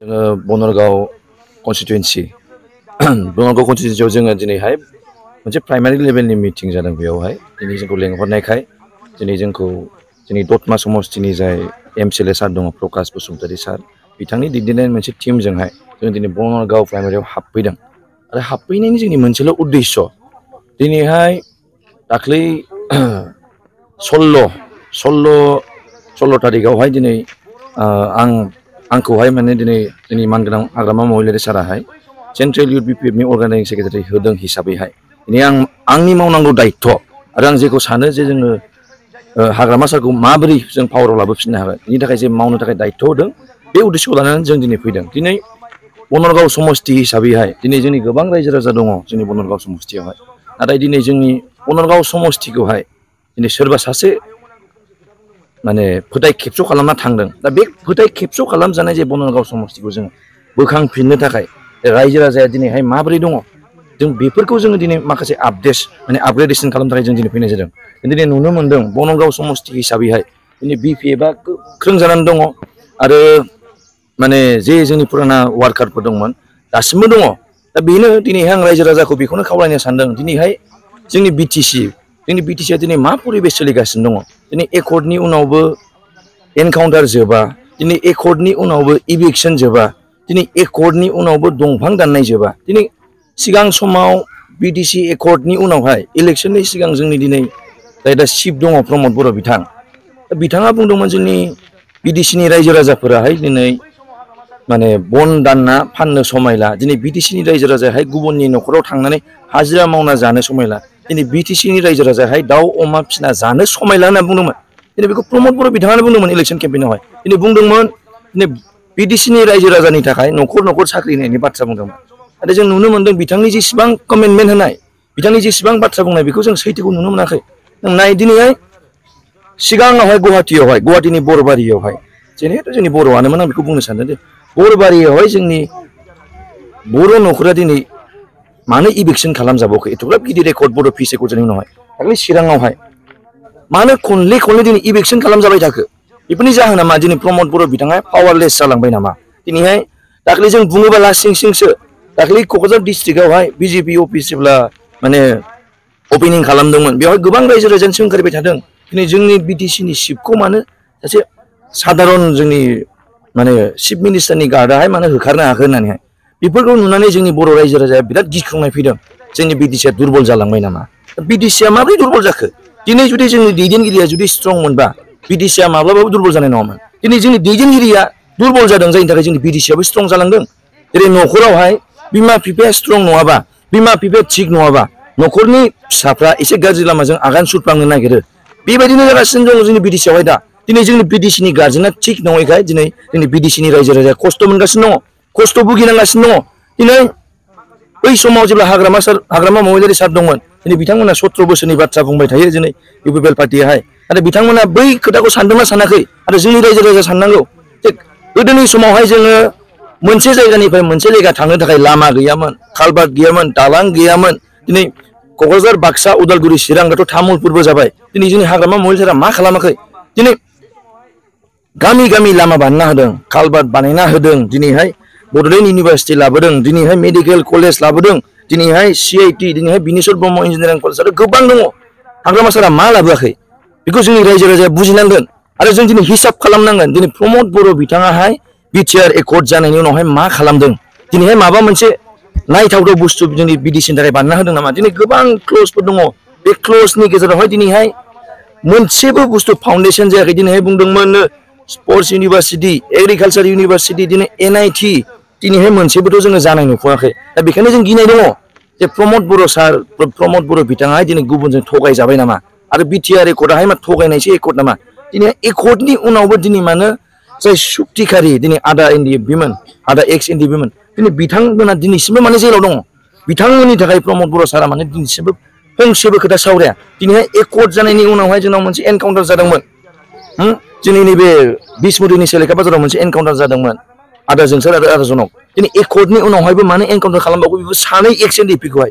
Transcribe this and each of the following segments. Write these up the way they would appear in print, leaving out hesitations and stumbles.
बनरगाव कन्स्टिटुएन्सि बनरगाव कन्स्टिटुएन्सियाव जोङो दिनैहाय मोनसे प्राइमारि लेभेलनि मिटिं जादों बेयावहाय दिनै जोंखौ लेंहरनायखाय दिनै जोंखौ जोंनि दतमा समस्तिनि जाय एमसिएलए सार दङ प्रकाश बसुमतारी सार बिथांनि दैदेननाय मोनसे टीमजोंहाय जों दिनै बनरगाव प्राइमारियाव हाबफैदों आरो हाबफैनायनि जोंनि मोनसेल' उद्देश्य दिनैहाय दाख्लै 16 थारिखआवहाय दिनै आंखौहाय माने दिनै जोंनि मानगोनां हाग्रामा महिलारि साराहाय सेन्ट्रेल इउथ बिपिएफनि अर्गानाइजिं सेक्रेटारि होदों हिसाबैहाय दिनै आंनि मावनांगौ दायित्व आरो आं जेखौ सानो जे जोङो हाग्रामा सारखौ माबोरै जों पावाराव लाबोफिननो हागोन बेनि थाखाय जे मावनो थाखाय दायित्व होदों बे उद्देश्यखौ लानानै जों दिनै फैदों दिनै बनरगाव समस्ति हिसाबैहाय दिनै जोंनि गोबां रायजो राजा दङ जोंनि बनरगाव समस्तियावहाय नाथाय दिनै जोंनि बनरगाव समस्तिखौहाय दिनै सोरबा सासे माने फोथाय खेबस' खालामना थांदों दा बे फोथाय खेबस' खालामजानाय जे बनरगाव समस्तिखौ जों बोखांफिननो थाखाय रायजो राजाया दिनैहाय माबोरै दङ जों बेफोरखौ जोङो दिनै माखासे आपग्रेडेसन खालामनो थाखाय जों दिनै फैनाय जादों दिनै नुनो मोनदों बनरगाव समस्ति हिसाबैहाय दिनै बिपिएफआ गोख्रों जानानै दङ आरो माने जे जोंनि फुराना वार्कारफोर दंमोन दासिमबो दङ दा बेनो दिनैहाय आं रायजो राजाखौ बेखौनो खावलायनो सानदों दिनैहाय जोंनि बिटिसिआ दिनै मा परिबेस सोलिगासिनो दङ दिनै एकर्डनि उनावबो एनकाउन्टार जोबा दिनै एकर्डनि उनावबो इभिक्सन जोबा दिनै एकर्डनि उनावबो दंफां दाननाय जोबा दिनै सिगां समाव बिटिसि एकर्डनि उनावहाय इलेक्सननि सिगां जोंनि दिनै जाय दा चिफ दङ प्रमद बर' बिथाङा बुंदोंमोन जोंनि बिटिसिनि रायजो राजाफोराहाय दिनै माने बन दानना फाननो समायला दिनै बिटिसिनि रायजो राजायाहाय गुबुननि न'खराव थांनानै हाजिरा मावना जानो समायला दिनै बिटिसिनि रायजो राजायाहाय दाउ अमा फिना जानो समायला होनना बुंदोंमोन दिनै बेखौ प्रमद बर' बिथाङानो बुंदोंमोन इलेक्सन केम्पेइनावहाय दिनै बुंदोंमोन दिनै बिटिसिनि रायजो राजानि थाखाय न'खर साख्रि होनायनि बाथ्रा बुंदोंमोन नाथाय जों नुनो मोनदों बिथांनि जेसेबां कमिटमेन्ट होनाय बिथांनि जेसेबां बाथ्रा बुंनाय बेखौ जों सैथोखौ नुनो मोनाखै नाय दिनैहाय सिगाङावहाय गुवाहाटीनि बरबारियावहाय जेनेथ' जोंनि बर'आनोमोन आं बेखौ बुंनो सानदों जे बरबारियावहाय जोंनि बर' न'खरा दिनै मानो इभिक्सन खालामजाबावाखै एथ'ग्राब गिदिर रेकर्ड बर' पिस एकर्डनि उनावहाय दाख्लै चिराङावहाय मानो खनले दिनै इभिक्सन खालामजाबाय थाखो बेफोरनि जाहोना मा दिनै प्रमद बर' बिथाङा पावारलेस जालांबाय नामा दिनैहाय दाख्लै जों बुङोबा लासिंसिंसो दाख्लै क'क्राझार डिस्ट्रिक्टआवहाय बिजेपि अफिस जेब्ला माने अपेनिं खालामदोंमोन बेवहाय गोबां रायजो राजानो सोंखारिबाय थादों दिनै जोंनि बिटिसिनि चिफखौ मानो सासे साधारन जोंनि माने चिफ मिनिस्टारनि गार्डआहाय मानो होखारनो हाखो होननानैहाय बेफोरखौ नुनानै जोंनि बर' रायजो राजाया बिराद गिख्रंनाय फैदों जोंनि बिटिसिआ दुरबल जालांबाय नामा बिटिसिआ माबोरै दुरबल जाखो दिनै जुदि जोंनि दैदेनगिरिया जुदि स्ट्रं मोनबा बिटिसिआ माब्लाबाबो दुरबल जानाय नङामोन दिनै जोंनि दैदेनगिरिया दुरबल जादों जायनि थाखाय जोंनि बिटिसिआबो स्ट्रं जालांदों जेरै न'खरावहाय बिमा बिफाया स्ट्रं नङाबा बिमा बिफाया थिग नङाबा न'खरनि फिसाफ्रा एसे गाज्रि लामाजों आगान सुरफ्लांनो नागिरो बेबायदिनो जागासिनो दङ जोंनि बिटिसिआवहाय दा दिनै जोंनि बिटिसिनि गार्जेना थिग नङैखाय दिनै जोंनि बिटिसिनि रायजो राजाया खस्थ' मोनगासिनो दङ खस्थ' भुगिनांगासिनो दङ दिनै बै समाव जेब्ला हाग्रामा महिलारि सार दंमोन दिनै बिथांमोना 17 बोसोरनि बाथ्रा बुंबाय थायो दिनै इउपिपिएल पार्टियाहाय नाथाय बिथांमोना बै खोथाखौ सानदोंना सानाखै आरो जोंनि रायजो राजा साननांगौ जे गोदोनि समावहाय जोङो मोनसे जायगानिफ्राय मोनसे जायगा थांनो थाखाय लामा गैयामोन कालभार्ट गैयामोन दालां गैयामोन दिनै क'क्राझार बाक्सा उदालगुरि चिरां दाथ' तामुलपुरबो जाबाय दिनै जोंनि हाग्रामा महिलारिया मा खालामाखै दिनै गामि गामि लामा बानायना होदों कालभार्ट बानायना होदों दिनैहाय बड'लेण्ड इउनिभार्सिटि लाबोदों दिनैहाय मेडिकेल कलेज लाबोदों दिनैहाय CIT दिनैहाय बिनेश्वर ब्रह्म इन्जिनियारिं कलेज आरो गोबां दङ हाग्रामा सारा मा लाबोआखै बेखौ जोंनि रायजो राजाया बुजिनांगोन आरो जों दिनै हिसाब खालामनांगोन दिनै प्रमद बर' बिथाङाहाय बिटिआर एकर्ड जानायनि उनावहाय मा खालामदों दिनैहाय माबा मोनसे नायथावथाव बुस्थु जोंनि बिटिसिनि थाखाय बानायना होदों नामा दिनै गोबां क्लजफोर दङ बे क्लजनि गेजेरावहाय दिनैहाय मोनसेबो बुस्थु फाउन्डेसन जायाखै दिनैहाय बुंदोंमोन स्पर्ट्स इउनिभार्सिटि एग्रिकालसार इउनिभार्सिटि दिनै NIT दिनैहाय मोनसेबोथ' जोङो जानाय नुफुङाखै दा बेखायनो जों गिनाय दङ जे प्रमद बर' बिथाङाहाय दिनै गुबुनजों थगायजाबाय नामा आरो बिटिआर एकर्डआहाय मा थगायनायसो एकर्ड नामा दिनै एकर्डनि उनावबो दिनै मानो जाय सुक्तिखारि दिनै आदा एक्स NDP मोन दिनै बिथांमोना दिनैसिमबो माने जेलाव दङ बिथांमोननि थाखाय प्रमद बर' सारा माने दिनैसिमबो फंसेबो खोथा सावराया दिनैहाय एकर्ड जानायनि उनावहाय जोंनाव मोनसे एनकाउन्टार जादोंमोन जोंनि नैबे बिसमुरिनि सेलेखा बाजाराव मोनसे एनकाउन्टार जादोंमोन आदा जोंसार आरो आदा जनक दिनै एकर्डनि उनावहायबो मानो एनकाउन्टार खालामबावो बेबो सानै एक्स NDPखौहाय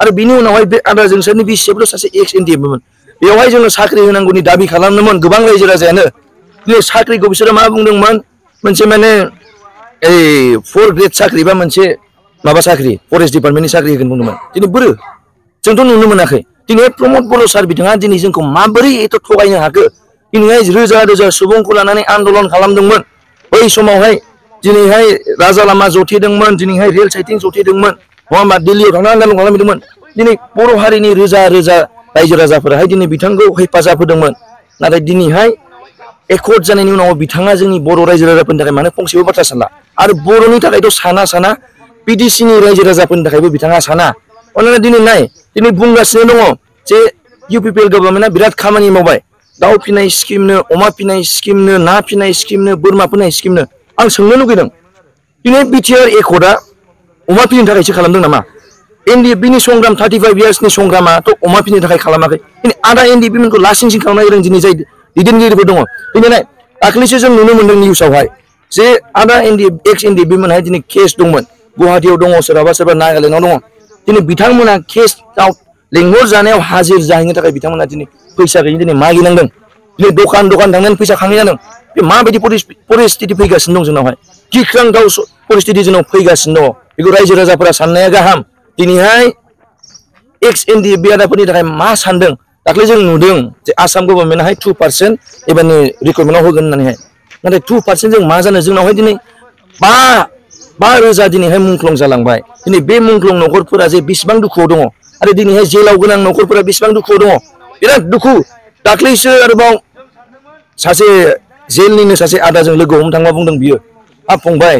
आरो बिनि उनावहाय बे आदा जोंसारनि बिसियाबोथ' सासे एक्स NDPमोन बेवहाय जोङो साख्रि होनांगौनि दाबि खालामदोंमोन गोबां रायजो राजायानो दिनै साख्रिखौ बिसोरो मा बुंदोंमोन मोनसे माने 4 ग्रेड साख्रि बा मोनसे माबा साख्रि फरेस्ट डिपार्टमेन्टनि साख्रि होगोन बुंदोंमोन दिनै बोरो जोंथ' नुनो मोनाखै दिनै प्रमद बर' सार बिथाङा दिनै जोंखौ माबोरै एथ' थगायनो हाखो दिनैहाय रोजा रोजा सुबुंखौ लानानै आन्दलन खालामदोंमोन बै समावहाय दिनैहाय राजा लामा जथेदोंमोन दिनैहाय रेल साइटिं जथेदोंमोन नङा होमबा दिल्लीयाव थांना आन्दलन खालामदोंमोन दिनै बर' हारिनि रोजा रोजा रायजो राजाफोराहाय दिनै बिथांखौ हेफाजाब होदोंमोन नाथाय दिनैहाय एकर्ड जानायनि उनाव बिथाङा जोंनि बर' रायजो राजाफोरनि थाखाय मानो फंसेबो बाथ्रा सानला आरो बर'नि थाखायथ' साना बिटिसिनि रायजो राजाफोरनि थाखायबो बिथाङा साना अननानै दिनै नाय दिनै बुंगासिनो दङ जे इउपिपिएल गभर्नमेन्टआ बिराद खामानि मावबाय दाउ फिनाय स्किमनो अमा फिनाय स्किमनो ना फिनाय स्किमनो बोरमा फिनाय स्किमनो आं सोंनो लुगैदों दिनै बिटिआर एकर्डआ अमा फिनो थाखायसो खालामदों नामा एनडिएफबिनि संग्राम 35 इयार्सनि संग्रामाथ' अमा फिनो थाखाय खालामाखै दिनै आदा एनडिएफबिमोनखौ लासिंसिं खालामनो गोरों दिनै जाय दैदेनगिरिफोर दङ दिनै नाय दाख्लैसो जों नुनो मोन्दों निउसावहाय जे आदा एक्स एनडिएफबिमोनहाय दिनै केस दंमोन गुवाहाटियाव दङ सोरबा नागालेण्डआव दङ दिनै बिथांमोना केसआव लेंहर जानायाव हाजिर जाहैनो थाखाय बिथांमोना दिनै फैसा गैयि दिनै मागिनांदों दिनै दखान थांनानै फैसा खांनाय जादों बे माबायदि परिस्थिति फैगासिनो दं जोंनावहाय गिख्रांथाव परिस्थिति जोंनाव फैगासिनो दङ बेखौ रायजो राजाफोरा साननाया गाहाम दिनैहाय एक्स एनडिएफबि आदाफोरनि थाखाय मा सानदों दाख्लै जों नुदों जे आसाम गभर्नमेन्टआहाय 2% एबारनि रिक्रुटमेन्टआव होगोन होननानैहाय नाथाय 2% जों मा जानो जोंनावहाय दिनै 5,000 दिनैहाय मुंख्लं जालांबाय दिनै बे मुंख्लं न'खरफोरा जे बेसेबां दुखुआव दङ आरो दिनैहाय जेलाव गोनां न'खरफोरा बेसेबां दुखुआव दङ बिराद दुखु दाख्लैसो आरोबाव सासे जेलनिनो सासे आदाजों लोगो हमनो थांबा बुंदों बियो फंबाय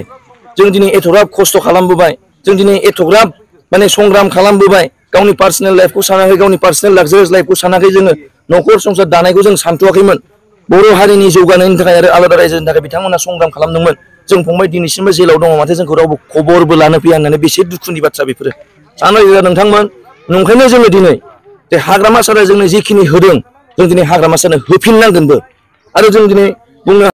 जों दिनै एथ'ग्राब खस्थ' खालामबोबाय जों दिनै एथ'ग्राब माने संग्राम खालामबोबाय गावनि पार्सनेल लाइफखौ सानाखै गावनि पार्सनेल लाक्जारियास लाइफखौ सानाखै जोङो न'खर संसार दानायखौ जों सानथ'वाखैमोन बर' हारिनि जौगानायनि थाखाय आरो आलादा रायजोनि थाखाय बिथांमोना संग्राम खालामदोंमोन जों फंबाय दिनैसिमबो जेलाव दङ माथो जोंखौ रावबो खबरबो लानो फैया होननानै बेसे दुखुनि बाथ्रा बेफोरो साननो नोंथांमोन नंखायनो जोङो दिनै जे हाग्रामा सारा जोंनो जिखिनि होदों जों दिनै हाग्रामा सारनो होफिननांगोनबो आरो जों दिनै बुंनो